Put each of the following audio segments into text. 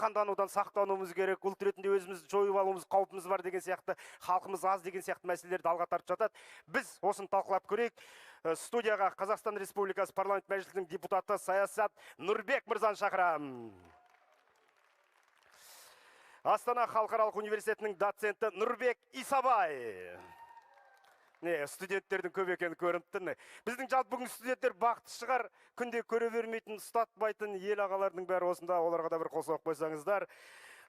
Жаһанданудан сақтануымыз керек, ұлт ретінде өзімізді жойып алуымыз қаупіміз бар деген сияқты, халқымыз аз деген сияқты мәселелерді алға тартып жатады. Біз осыны талқылап көрейік. Студияға Қазақстан Республикасы Парламент Мәжілісінің депутаты Саясат Нұрбек мырзаны шақырамын. Астана халықаралық университетінің доценті Нұрбек Исабай. Не, студенттердің көп екені көрініп тұр. Біздің жалпы бүгін студенттер бақытты шығар, күнде көре бермейтін, ұстатпайтын ел ағалардың бәрі осында, оларға да бір қол соғып қойсаңыздар.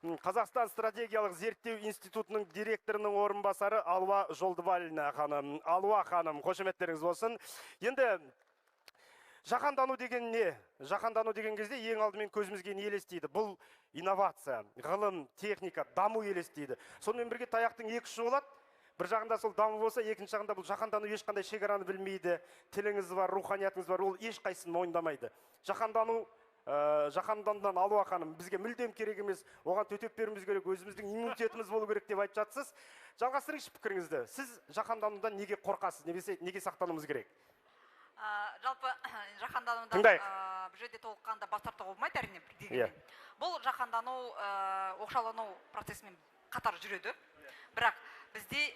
Қазақстан стратегиялық зерттеу институтының директорының орынбасары Алуа Жолдыбалина ханым. Алуа ханым, қошеметтеріңіз болсын. Енді жаһандану деген не? Жаһандану деген кезде ең алдымен көзімізге не елестейді? Бұл инновация, ғылым, техника, даму елестейді. Сонымен бірге таяқтың екі ұшы болады. Бір жағында сол даму болса, екінші жағында бұл жаһандану ешқандай шекараны білмейді. Тіліңіз бар, руханиятыңыз бар, ол ешқайсысын мойындамайды. Жаһанданудан Алуа ханым бізге мүлдем керек емес, оған төтеп беруіміз керек, өзіміздің иммунитетіміз болу керек деп айтып жатсыз. Жалғастырыңызшы пікіріңізді. Сіз жаһанданудан неге қорқасыз, немесе неге сақтануымыз керек? Жалпы жаһанданудан Тыңдайық. Бұл жерде толыққанды бас тартуға болмайды, әрине, дегенмен. Бұл жаһандану оқшаулану процесімен қатар жүреді. Бірақ бізде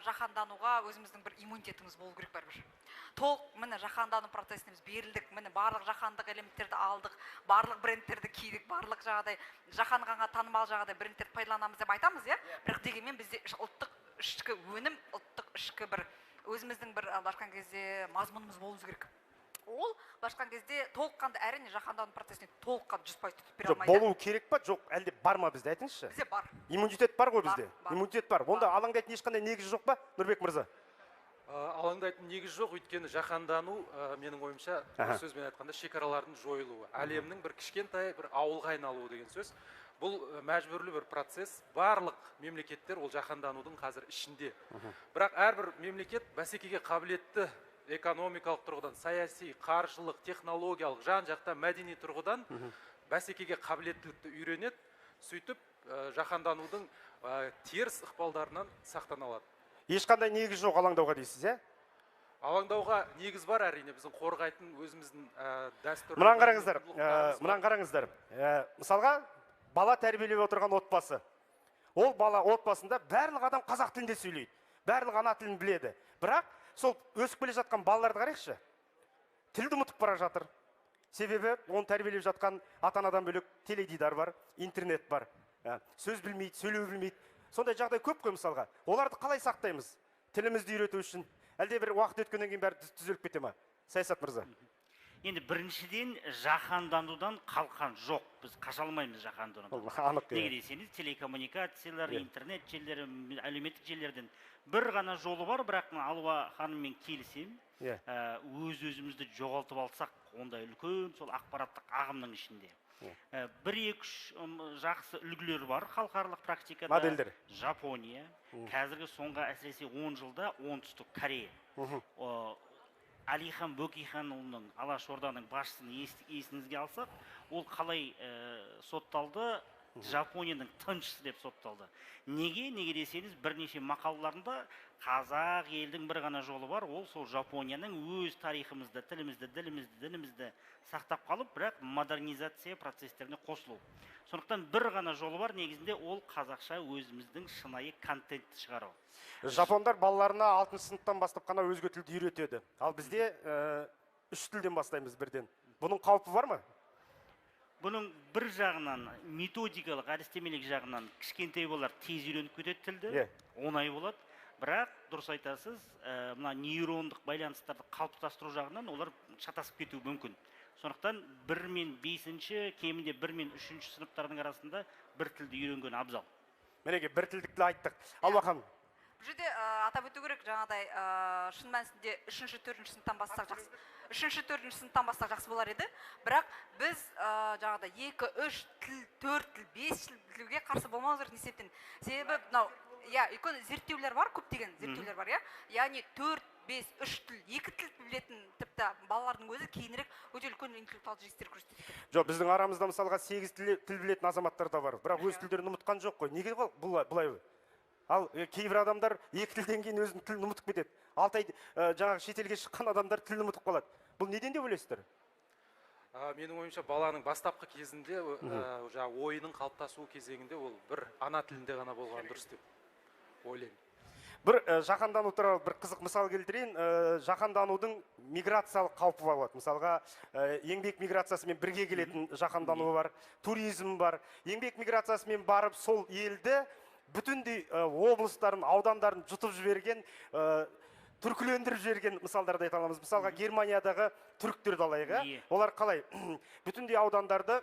жаһандануға өзіміздің бір иммунитетіміз болу керек бәрібір. Толық міне жаһандану процесіне біз берілдік, міне барлық жаһандық элементтерді алдық, барлық брендтерді кидік, барлық жаңағыдай жаһанға танымал жаңағыдай брендтерді пайдаланамыз деп айтамыз, иә? Бірақ дегенмен бізде ұлттық ішкі өнім, ұлттық ішкі бір өзіміздің бір былайша айтқан кезде мазмұнымыз болуымыз керек. Ол былайша айтқан кезде толыққанды әрине жаһандану процесіне толыққанды 100% төтеп бере Жоқ, алмайды. болу керек па, жоқ, әлде бар ма бізде, айтыңызшы? Бізде бар. Иммунитет бар ғой Бар, бізде? бар. Иммунитет бар. Онда Бар. алаңдайтын ешқандай негіз жоқ па, Нұрбек мырза? Алаңдайтын негіз жоқ, өйткені жаһандану, менің ойымша, бір сөзбен айтқанда, шекаралардың жойылуы, әлемнің бір кішкентай бір ауылға айналуы деген сөз. Бұл мәжбүрлі бір процесс. Барлық мемлекеттер ол жаһанданудың қазір ішінде. Бірақ әрбір мемлекет бәсекеге қабілетті экономикалық тұрғыдан, саяси, қаржылық, технологиялық, жан-жақта мәдени тұрғыдан бәсекеге қабілеттілікті үйренеді, сөйтіп жаһанданудың теріс ықпалдарынан сақтана алады. Ешқандай негіз жоқ алаңдауға дейсіз, иә? Алаңдауға негіз бар, әрине, біздің қорғайтын өзіміздің дәстүрлі Мынаны қараңыздар, құндылықтарымыз бар. мынаны қараңыздар. Мысалға, бала тәрбиелеп отырған отбасы. Ол бала отбасында барлық адам қазақ тілінде сөйлейді, барлық ана тілін біледі. Бірақ сол өсіп келе жатқан балаларды қарайықшы. Тілді ұмытып бара жатыр. Себебі оны тәрбиелеп жатқан ата-анадан бөлек теледидар бар, интернет бар. Сөз білмейді, сөйлеу білмейді. Сондай жағдай көп қой мысалға. Оларды қалай сақтаймыз? Тілімізді үйрету үшін. Әлде бір уақыт өткеннен кейін бәрі түзеліп кете ма? Саясат мырза. Енді біріншіден жаһанданудан қалқан жоқ. Біз қаша алмаймыз жаһанданудан. Ол анық, иә. Неге десеңіз, телекоммуникациялар, интернет желілері, әлеуметтік желілерден бір ғана жолы бар, бірақ мына Алуа ханыммен келісемін. Өз өзімізді жоғалтып алсақ, ондай үлкен сол ақпараттық ағымның ішінде. Бір, екі, үш жақсы үлгілер бар халықаралық практикада. Модельдер. Жапония, қазіргі соңғы әсіресе 10 жылда Оңтүстік Корея. Әлихан Бөкейханұлының, Алаш Орданың басшысын есіңізге алсақ, ол қалай сотталды? Жапонияның тыңшысы деп сотталды. Неге? Неге десеңіз, бірнеше мақалаларында қазақ елдің бір ғана жолы бар, ол сол Жапонияның өз тарихымызды, тілімізді, ділімізді, дінімізді сақтап қалып, бірақ модернизация процестеріне қосылу. Сондықтан бір ғана жолы бар, негізінде ол қазақша өзіміздің шынайы контентті шығару. Жапондар балаларына 6 сыныптан бастап қана өзге тілді үйретеді. Ал бізде 3 тілден бастаймыз бірден. Бұның қаупі бар ма? Бұның бір жағынан, методикалық, әдістемелік жағынан кішкентай балалар тез үйреніп кетеді тілді, оңай болады. Бірақ, дұрыс айтасыз, мына нейрондық байланыстарды қалыптастыру жағынан олар шатасып кетуі мүмкін. Сондықтан 1 мен 5-ші, кемінде 1 мен 3-ші сыныптардың арасында бір тілді үйренген абзал. Мінекей, бір тілдікті айттық. Алуа ханым. Бұл жерде атап өту керек, жаңағыдай, шын мәнісінде үшінші, төртінші сыныптан бастасақ жақсы. Үшінші, төртінші сыныптан бастасақ жақсы болар еді. Бірақ біз жаңағыдай 2, 3 тіл, 4 тіл, 5 тіл білуге қарсы болмауымыз керек, не себептен? Себебі мынау, иә, үлкен зерттеулер бар, көптеген зерттеулер бар, иә. Яғни 4, 5, 3 тіл, 2 тіл білетін тіпті балалардың өзі кейінірек өте үлкен интеллектуалды жетістіктер көрсетеді екен. Жоқ, біздің арамызда мысалға 8 тіл білетін азаматтар да бар, бірақ өз тілдерін ұмытқан жоқ қой. Неге бұлай? Ал кейбір адамдар 2 тілден кейін өзінің тілін ұмытып кетеді. 6 ай жаңағы шетелге шыққан адамдар тілін ұмытып қалады. Бұл неден деп ойлайсыздар? Менің ойымша, баланың бастапқы кезінде, жаңағы ойының қалыптасу кезеңінде ол бір ана тілінде ғана болған дұрыс деп ойлаймын. Бір жаһандану туралы бір қызық мысал келтірейін. Жаһанданудың миграциялық қаупі болады. Мысалға, еңбек миграциясымен бірге келетін жаһандану бар, туризм бар. Еңбек миграциясымен барып, сол елді бүтіндей облыстарын, аудандарын жұтып жіберген, түркілендіріп жіберген мысалдарды айта аламыз. Мысалға, Германиядағы түріктерді алайық, иә? Олар қалай бүтіндей аудандарды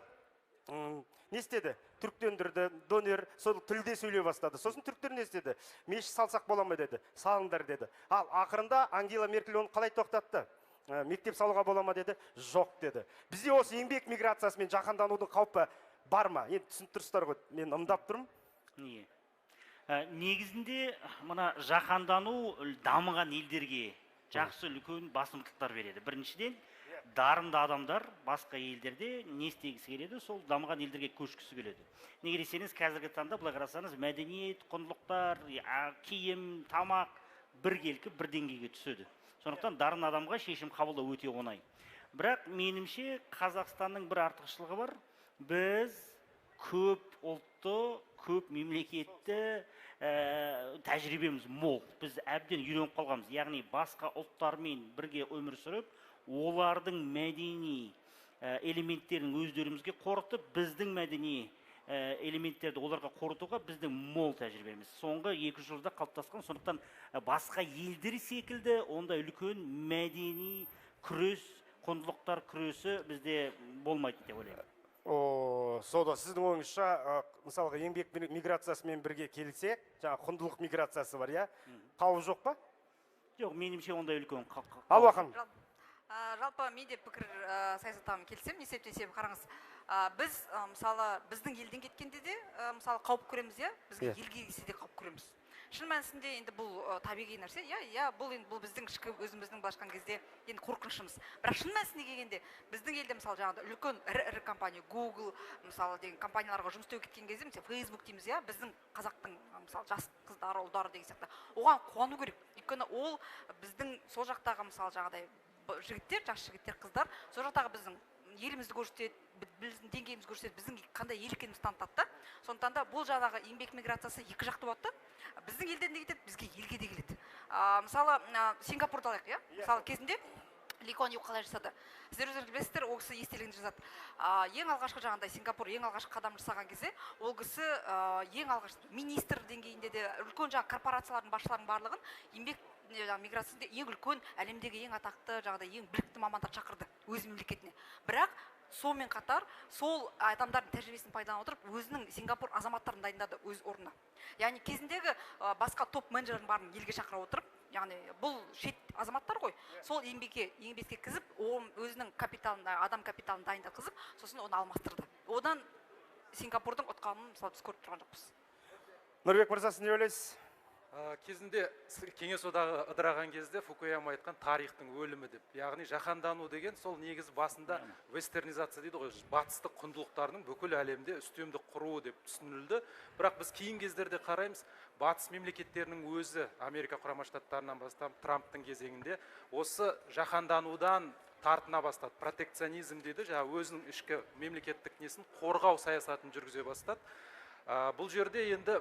не істеді? Түріктендірді, донер, сол тілде сөйлей бастады. Сосын түріктер не істеді? Мешіт салсақ бола ма деді, салыңдар деді. Ал ақырында Ангела Меркель оны қалай тоқтатты? Мектеп салуға бола ма деді, жоқ деді. Бізде осы еңбек миграциясы мен жаһанданудың қаупі бар ма? Енді түсініп тұрсыздар ғой, мен ымдап тұрмын. Не? Негізінде мына жаһандану дамыған елдерге жақсы үлкен басымдықтар береді. Біріншіден, дарынды адамдар басқа елдерде не істегісі келеді, сол дамыған елдерге көшкісі келеді. Неге десеңіз, қазіргі таңда былай қарасаңыз, мәдениет, құндылықтар, киім, тамақ біркелкі бір деңгейге түседі. Сондықтан дарын адамға шешім қабылдау өте оңай. Бірақ меніңше, Қазақстанның бір артықшылығы бар. Біз көп ұлтты, көп мемлекетті тәжірибеміз мол. Біз әбден үйреніп қалғанбыз. Яғни басқа ұлттармен бірге өмір сүріп, олардың мәдени элементтерін өздерімізге қорытып, біздің мәдени элементтерді оларға қорытуға біздің мол тәжірибеміз. Соңғы 200 жылда қалыптасқан, сондықтан басқа елдер секілді ондай үлкен мәдени күрес, құндылықтар күресі бізде болмайды деп ойлаймын. О, сода сіздің ойыңызша, мысалға, еңбек миграциясымен бірге келсе, жаңа құндылық миграциясы бар, иә? Қауіп жоқ па? Жоқ, меніңше, ондай үлкен Алуа ханым. Жалпы мен де пікір саясаттағымен келісемін. Не себептен? Себебі қараңыз, біз, мысалы, біздің елден кеткенде де, мысалы, қауіп көреміз, иә, бізге елге келсе де қауіп көреміз. Шын мәнісінде енді бұл табиғи нәрсе, иә, бұл енді бұл біздің ішкі өзіміздің, былайша айтқан кезде, енді қорқынышымыз. Бірақ шын мәнісінде келгенде біздің елде, мысалы, жаңағыдай үлкен ірі ірі компания, Google, мысалы, деген компанияларға жұмыс істеуге кеткен кезде, мысалы, Facebook дейміз, иә, біздің қазақтың, мысалы, жас қыздары, ұлдары деген сияқты, оған қуану керек. Өйткені ол біздің сол жақтағы, мысалы, жаңағыдай жігіттер, жас жігіттер, қыздар сол жақтағы біздің елімізді көрсетеді, біздің деңгейімізді көрсетеді, біздің қандай ел екенімізді танытады да. Сондықтан да бұл жаңағы еңбек миграциясы екі жақты болады да. Біздің елден де кетеді, бізге елге де келеді. Мысалы, Сингапурды алайық, иә? Мысалы, кезінде Ли Куан Ю қалай жасады? Сіздер өздеріңіз білесіздер, ол кісі естелігінде жазады. Ең алғашқы жаңағыдай Сингапур ең алғашқы қадам жасаған кезде, ол кісі ең алғаш министр деңгейінде де үлкен жаңағы корпорациялардың басшыларының барлығын еңбек жаңағы миграциясында ең үлкен, әлемдегі ең атақты, жаңағыдай ең білікті мамандар шақырды өз мемлекетіне. Бірақ сонымен қатар сол адамдардың тәжірибесін пайдалана отырып, өзінің Сингапур азаматтарын дайындады өз орнына. Яғни кезіндегі басқа топ менеджердің барын елге шақыра отырып, яғни бұл шет азаматтар ғой, сол еңбекке кізіп, ол өзінің капиталын, адам капиталын дайындатқызып, сосын оны алмастырды. Одан Сингапурдың ұтқанын, мысалы, біз көріп тұрған жоқпыз. Нұрбек мырза, сіз не ойлайсыз? Кезінде Кеңес Одағы ыдыраған кезде Фукуяма айтқан тарихтың өлімі деп. Яғни жаһандану деген сол негізі басында вестернизация дейді ғой, батыстық құндылықтардың бүкіл әлемде үстемдік құруы деп түсінілді. Бірақ біз кейін кездерде қараймыз, батыс мемлекеттерінің өзі, Америка Құрама Штаттарынан бастап Трамптың кезеңінде осы жаһанданудан тартына бастады. Протекционизм дейді, жаңа өзінің ішкі мемлекеттік несін қорғау саясатын жүргізе бастады. Бұл жерде енді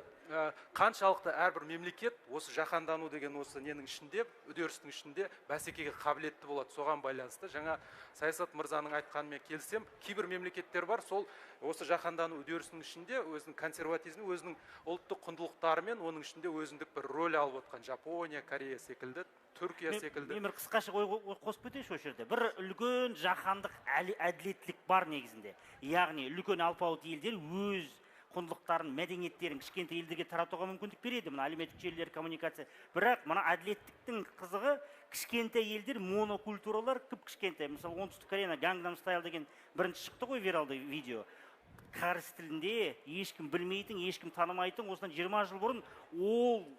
қаншалықты әрбір мемлекет осы жаһандану деген осы ненің ішінде, үдерістің ішінде бәсекеге қабілетті болады, соған байланысты. Жаңа Саясат мырзаның айтқанымен келісемін, кейбір мемлекеттер бар, сол осы жаһандану үдерісінің ішінде өзінің консерватизмі, өзінің ұлттық құндылықтарымен оның ішінде өзіндік бір рөл алып отқан Жапония, Корея секілді, Түркия секілді. Мен бір қысқаша ой қосып кетейінші осы жерде. Бір үлкен жаһандық әділеттілік бар негізінде. Яғни үлкен алпауыт елдер өз құндылықтарын, мәдениеттерін кішкентай елдерге таратуға мүмкіндік береді. Мына әлеуметтік желілер, коммуникация. Бірақ мына әділеттіктің қызығы, кішкентай елдер, монокультуралар кіп кішкентай. Мысалы, Оңтүстік Кореяна Gangnam Style деген бірінші шықты ғой виралды видео. Кәріс тілінде ешкім білмейтін, ешкім танымайтын, осыдан 20 жыл бұрын ол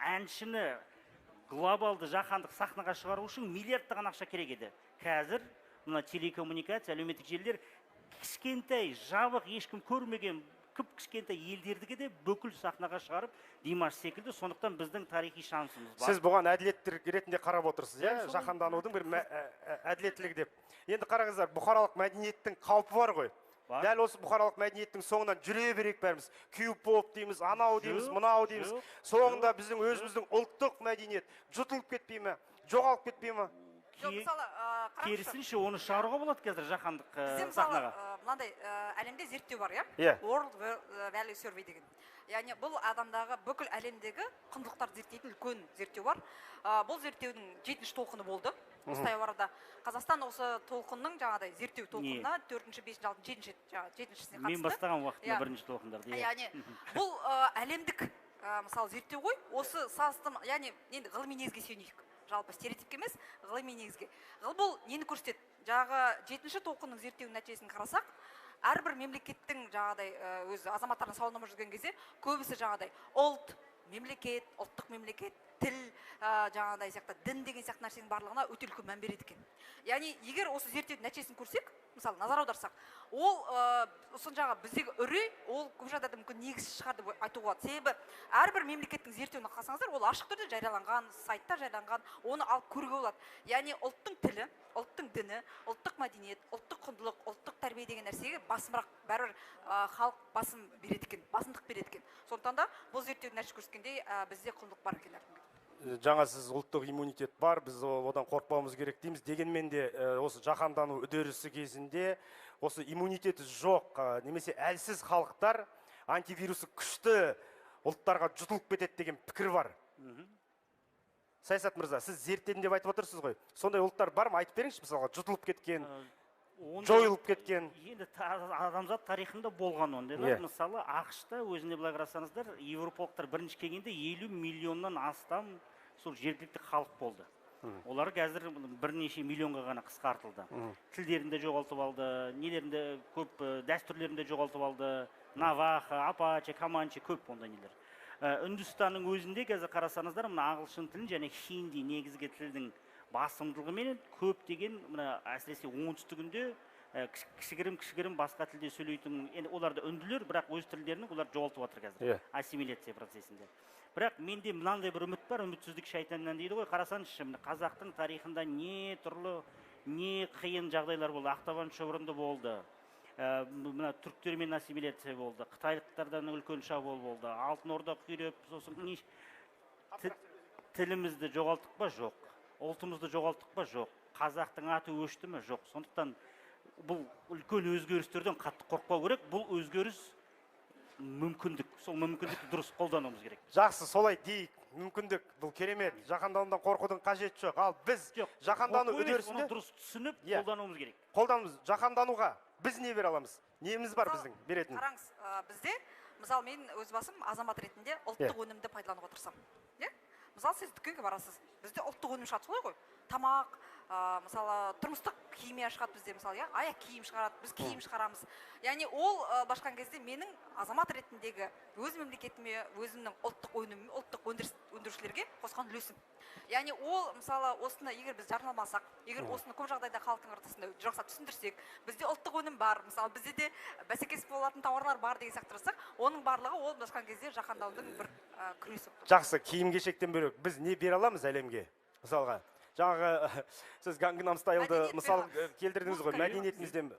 әншіні глобалды жаһандық сахнаға шығару үшін миллиардтаған ақша керек еді. Қазір мына телекоммуникация, әлеуметтік желілер кішкентай, жабық, ешкім көрмеген Кіп-кішкентай елдердікі де бүкіл сахнаға шығарып, Димаш секілді, сондықтан біздің тарихи шансымыз бар. Сіз бұған әділеттілік ретінде қарап отырсыз, иә? Жаһанданудың бір әділеттілігі деп. Енді қараңыздар, бұқаралық мәдениеттің қаупі бар ғой. Дәл осы бұқаралық мәдениеттің соңынан жүре берейік бәріміз. Кью-поп дейміз, анау дейміз, мынау дейміз. Соңында біздің өзіміздің ұлттық мәдениет жұтылып кетпей ме, жоғалып кетпей ме? Керісінше, оны шығаруға болады қазір жаһандық сахнаға. Мынандай әлемде зерттеу бар, иә? World Value Survey деген. Яғни бұл адамдағы бүкіл әлемдегі құндылықтарды зерттейтін үлкен зерттеу бар. Бұл зерттеудің 7-ші толқыны болды. Осы таяу арада Қазақстан осы толқынның жаңағыдай зерттеу толқынына 4-ші, 5-ші, 6-шы, 7-шісіне қатысты. Мен бастаған уақытында бірінші толқындарды. Яғни бұл әлемдік мысалы зерттеу ғой. Осы салыстырма, яғни енді ғылыми негізге сүйенейік. Жалпы стереотипке емес, ғылыми негізге. Бұл нені көрсетеді? Жаңағы 7-ші толқынның зерттеуінің нәтижесін қарасақ, әрбір мемлекеттің жаңағыдай өз азаматтарына сауалнама жүргізген кезде көбісі жаңағыдай ұлт, мемлекет, ұлттық мемлекет, тіл, жаңағыдай сияқты дін деген сияқты нәрсенің барлығына өте үлкен мән береді екен. Яғни егер осы зерттеудің нәтижесін көрсек, мысалы назар аударсақ, ол сосын жаңағы біздегі үрей, ол көп жағдайда мүмкін негізсіз шығар деп айтуға болады. Себебі әрбір мемлекеттің зерттеуін қарасаңыздар, ол ашық түрде жарияланған, сайтта жарияланған, оны алып көруге болады. Яғни ұлттың тілі, ұлттың діні, ұлттық мәдениет, ұлттық құндылық, ұлттық тәрбие деген нәрсеге басымырақ бәрібір халық басым береді екен, басымдық береді екен. Сондықтан да бұл зерттеудің нәтижесі көрсеткендей, бізде құндылық бар екен. Жаңа сіз ұлттық иммунитет бар, біз одан қорықпауымыз керек дейміз. Дегенмен де осы жаһандану үдерісі кезінде осы иммунитеті жоқ, немесе әлсіз халықтар антивирусы күшті ұлттарға жұтылып кетеді деген пікір бар. Саясат мырза, сіз зерттедім деп айтып отырсыз ғой. Сондай ұлттар бар ма? Айтып беріңізші, мысалға, жұтылып кеткен, жойылып кеткен. Енді адамзат тарихында болған ондайлар. Мысалы, АҚШ-та өзіне былай қарасаңыздар, еуропалықтар бірінші келгенде 50 миллионнан астам сол жергілікті халық болды. Олар қазір бірнеше миллионға ғана қысқартылды. Тілдерін де жоғалтып алды, нелерін де көп, дәстүрлерін де жоғалтып алды. Наваха, Апачи, Команчи көп ондай нелер. Үндістанның өзінде қазір қарасаңыздар, мына ағылшын тілін және хинди негізгі тілдің басымдылығыменен көптеген, мына әсіресе оңтүстігінде кішігірім басқа тілде сөйлейтін, енді олар да үнділер, бірақ өз тілдерін олар жоғалтып жатыр қазір, ассимиляция процесінде. Бірақ менде мынандай бір үміт бар, үмітсіздік шайтаннан дейді ғой. Қарасаңызшы, мына қазақтың тарихында не түрлі, не қиын жағдайлар болды. Ақтабан шұбырынды болды, мына түріктермен ассимиляция болды, қытайлықтардан үлкен шабуыл болды, Алтын Орда күйреп, сосын тілімізді жоғалттық па? Жоқ. Ұлтымызды жоғалттық па? Жоқ. Қазақтың аты өшті ме? Жоқ. Сондықтан бұл үлкен өзгерістерден қатты қорықпау керек. Бұл өзгеріс мүмкіндік. Сол мүмкіндікті дұрыс қолдануымыз керек. Жақсы, солай дейік. Мүмкіндік, бұл керемет. Жаһанданудан қорқудың қажеті жоқ. Ал біз жаһандану үдерісінде дұрыс түсініп қолдануымыз керек. Қолдануымыз. Жаһандануға біз не бере аламыз? Неміз бар біздің беретін? Қараңыз, бізде, мысалы, мен өз басым азамат ретінде ұлттық өнімді пайдалануға тырысамын. Мысалы, сіз дүкенге барасыз, бізде ұлттық өнім шығады, солай ғой. Тамақ, мысалы, тұрмыстық химия шығады бізде, мысалы, аяқ киім шығарады, біз киім шығарамыз. Яғни ол башқан кезде менің азамат ретіндегі өз мемлекетіме, өзімнің ұлттық өнімім, ұлттық өндірушілерге қосқан үлесім. Яғни ол, мысалы, осыны егер біз жарнамаласақ, егер осыны көп жағдайда халықтың ортасында жақсылап түсіндірсек, бізде ұлттық өнім бар, мысалы, бізде де бәсекелес болатын тауарлар бар деген сияқты жасасақ, оның барлығы ол башқан кезде жаһанданудың бір күресі. Жақсы, киім-кешектен бөлек біз не бере аламыз әлемге? Мысалға, жаңағы сіз Gangnam Style-ды мысал келтірдіңіз ғой, мәдениетімізден,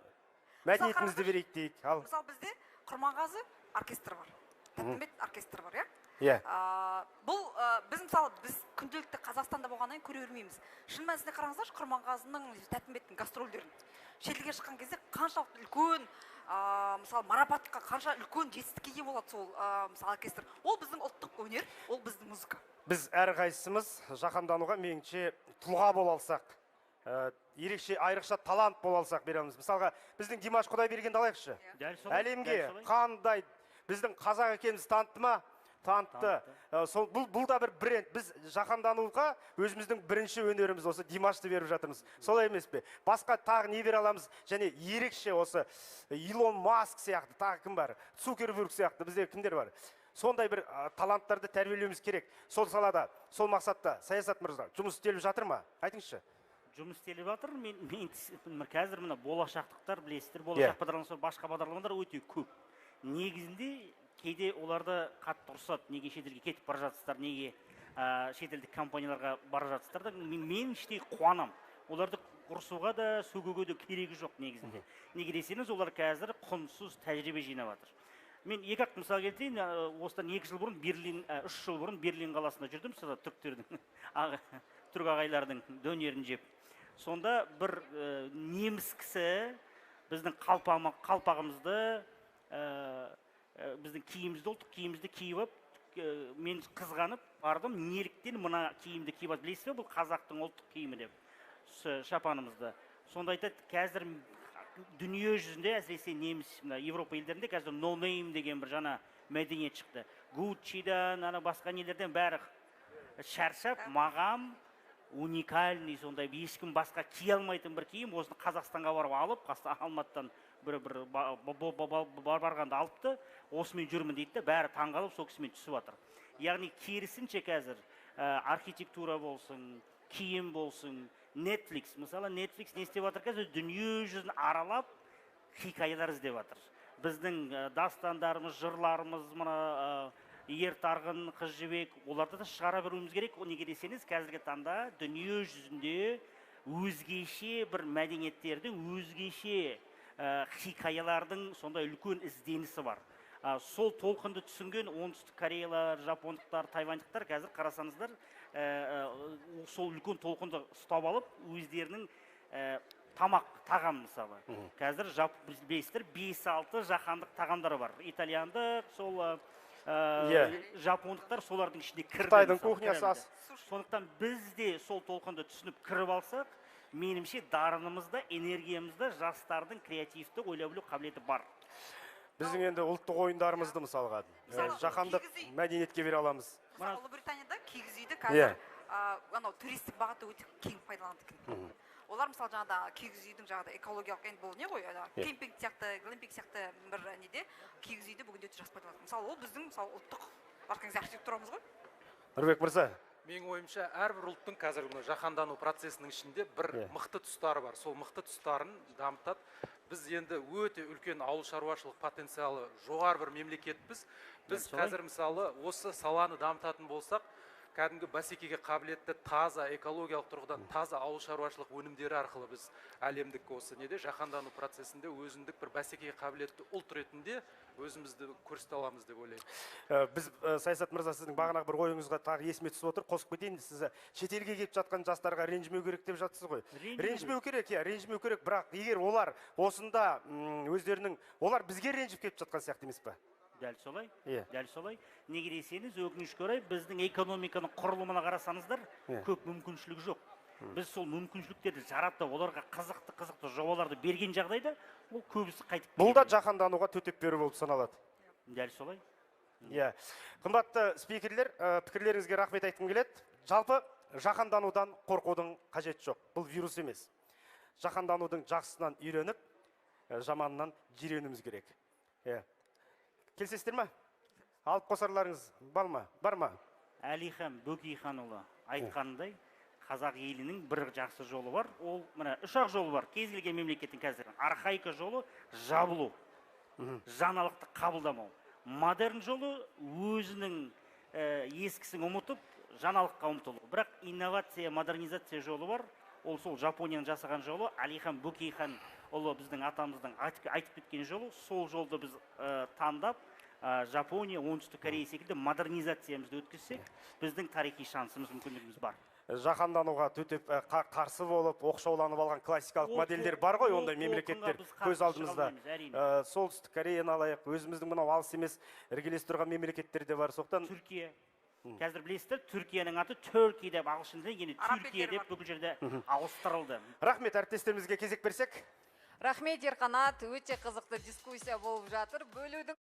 мәдениетімізді берейік дейік. Ал мысалы, бізде Құрманғазы оркестрі бар, Тәттімбет оркестрі бар, иә? Иә. Бұл біз, мысалы, біз күнделікті Қазақстанда болғаннан кейін көре бермейміз. Шын мәнісінде қараңыздаршы, Құрманғазының, Тәттімбеттің гастрольдерін. Шетелге шыққан кезде қаншалықты үлкен, мысалы, марапатқа, қанша үлкен жетістікке ие болады сол, мысалы, оркестр. Ол біздің ұлттық өнер, ол біздің музыка. Біз әрқайсымыз жаһандануға меніңше тұлға бола алсақ, ерекше айрықша талант бола алсақ бере аламыз. Мысалға, біздің Димаш Құдайбергенді алайықшы. Әлемге қандай біздің қазақ екенімізді танытты ма? Танытты. Бұл да бір бренд. Біз жаһандануға өзіміздің бірінші өнеріміз осы Димашты беріп жатырмыз. Солай емес пе? Басқа тағы не бере аламыз? Және ерекше осы Илон Маск сияқты тағы кім бар? Цукерберг сияқты бізде кімдер бар? Сондай бір таланттарды тәрбиелеуіміз керек. Сол салада, сол мақсатта Саясат мырза жұмыс істеліп жатыр ма? Айтыңызшы. Жұмыс істеліп жатыр. Мен қазір мына болашақтықтар білесіздер, болашақ бағдарламасы, басқа бағдарламалар өте көп. Негізінде кейде оларды қатты ұрсады, неге шетелге кетіп бара жатсыздар, неге шетелдік компанияларға бара жатсыздар да. Мен іштей қуанам. Оларды ұрсуға да, сөгуге де керегі жоқ негізінде. Неге десеңіз, олар қазір құнсыз тәжірибе жинап жатыр. Мен екі-ақ мысал келтірейін. Осыдан 2 жыл бұрын Берлин, 3 жыл бұрын Берлин қаласында жүрдім, сол түріктердің, түрік ағайлардың дөнерін жеп. Сонда бір неміс кісі біздің қалпағымызды, біздің киімімізді, ұлттық киімімізді киіп алып, мен қызғанып бардым, неліктен мына киімді киіп алып, білесіз бе, бұл қазақтың ұлттық киімі деп, шапанымызды. Сонда айтады, қазір дүние жүзінде, әсіресе неміс, мына Европа елдерінде қазір no name деген бір жаңа мәдениет шықты. Гуччидан, ана басқа нелерден бәрі шаршап, маған уникальный сондай ешкім басқа кие алмайтын бір киім, осыны Қазақстанға барып алып, Алматыдан бір барғанда алыпты, осымен жүрмін дейді де, бәрі таңғалып сол кісімен түсіп жатыр. Яғни керісінше қазір архитектура болсын, киім болсын, Netflix, мысалы, Netflix не істеп жатыр қазір? Дүние жүзін аралап хикаялар іздеп жатыр. Біздің дастандарымыз, жырларымыз, мына Ер Тарғын, Қыз Жібек, оларды да шығара беруіміз керек. Неге десеңіз, қазіргі таңда дүние жүзінде өзгеше бір мәдениеттердің, өзгеше хикаялардың сондай үлкен ізденісі бар. Сол толқынды түсінген оңтүстік кореялар, жапондықтар, тайваньдықтар қазір қарасаңыздар, сол үлкен толқынды ұстап алып, өздерінің тамақ, тағам мысалы. Қазір білесіздер, 5-6 жаһандық тағамдары бар. Итальяндық, сол жапондықтар солардың ішіне кірді. Қытайдың кухнясы ас. Сондықтан біз де сол толқынды түсініп кіріп алсақ, меніңше дарынымызда, энергиямызда жастардың креативті ойлай білу қабілеті бар. Біздің енді ұлттық ойындарымызды мысалға, жаһандық мәдениетке бере аламыз. Мысалы, Ұлыбританияда киіз үйді қазір анау туристік бағытта өте кең пайдаланады екен. Олар мысалы жаңағыда киіз үйдің жаңағыда экологиялық, енді бұл не ғой, кемпинг сияқты, глэмпинг сияқты бір неде киіз үйді бүгінде өте жақсы пайдаланады. Мысалы, ол біздің мысалы ұлттық архитектурамыз ғой. Нұрбек мырза. Менің ойымша, әрбір ұлттың қазір мына жаһандану процесінің ішінде бір мықты тұстары бар. Сол мықты тұстарын дамытады. Біз енді өте үлкен ауыл шаруашылық потенциалы жоғары бір мемлекетпіз. Біз қазір мысалы осы саланы дамытатын болсақ, кәдімгі бәсекеге қабілетті, таза, экологиялық тұрғыдан таза ауыл шаруашылық өнімдері арқылы біз әлемдік осы неде жаһандану процесінде өзіндік бір бәсекеге қабілетті ұлт ретінде өзімізді көрсете аламыз деп ойлаймын. Біз Саясат мырза, сіздің бағанағы бір ойыңызға тағы есіме түсіп отыр, қосып кетейін. Сіз шетелге келіп жатқан жастарға ренжімеу керек деп жатсыз ғой. Ренжімеу керек, иә, ренжімеу керек, бірақ егер олар осында өздерінің, олар бізге ренжіп келіп жатқан сияқты емес пе? Дәл солай, дәл солай. Неге десеңіз, өкінішке орай, біздің экономиканың құрылымына қарасаңыздар, көп мүмкіншілік жоқ. Біз сол мүмкіншіліктерді жаратып, оларға қызықты жобаларды берген жағдайда, ол көбісі қайтып Бұл да келеді. жаһандануға төтеп беру болып саналады. Дәл солай. Қымбатты спикерлер, пікірлеріңізге рахмет айтқым келеді. Жалпы жаһанданудан қорқудың қажеті жоқ. Бұл вирус емес. Жаһанданудың жақсысынан үйреніп, жаманынан жиренуіміз керек. Келісесіздер ме? Алып қосарларыңыз бар ма? Бар ма? Әлихан Бөкейханұлы айтқанындай, қазақ елінің бір жақсы жолы бар. Ол мына үш-ақ жолы бар. Кез келген мемлекеттің қазір архаика жолы жабылу, жаңалықты қабылдамау. Модерн жолы өзінің ескісін ұмытып, жаңалыққа ұмтылу. Бірақ инновация, модернизация жолы бар. Ол сол Жапонияның жасаған жолы, Әлихан Бөкейханұлы біздің атамыздың айтып кеткен жолы. Сол жолды біз таңдап, Жапония, Оңтүстік Корея секілді модернизациямызды өткізсек, біздің тарихи шансымыз, мүмкіндігіміз бар. Жаһандануға төтеп қарсы болып, оқшауланып алған классикалық модельдер бар ғой, ондай мемлекеттер көз алдымызда. Солтүстік Кореяны алайық, өзіміздің мынау алыс емес іргелес тұрған мемлекеттер де бар. Сондықтан Түркия. Қазір білесіздер, Түркияның аты Түркия деп ағылшын тілінде, енді Түркия деп бүкіл жерде ауыстырылды. Рахмет, әріптестерімізге кезек берсек. Рахмет, Ерқанат, өте қызықты дискуссия болып жатыр. Бөлудің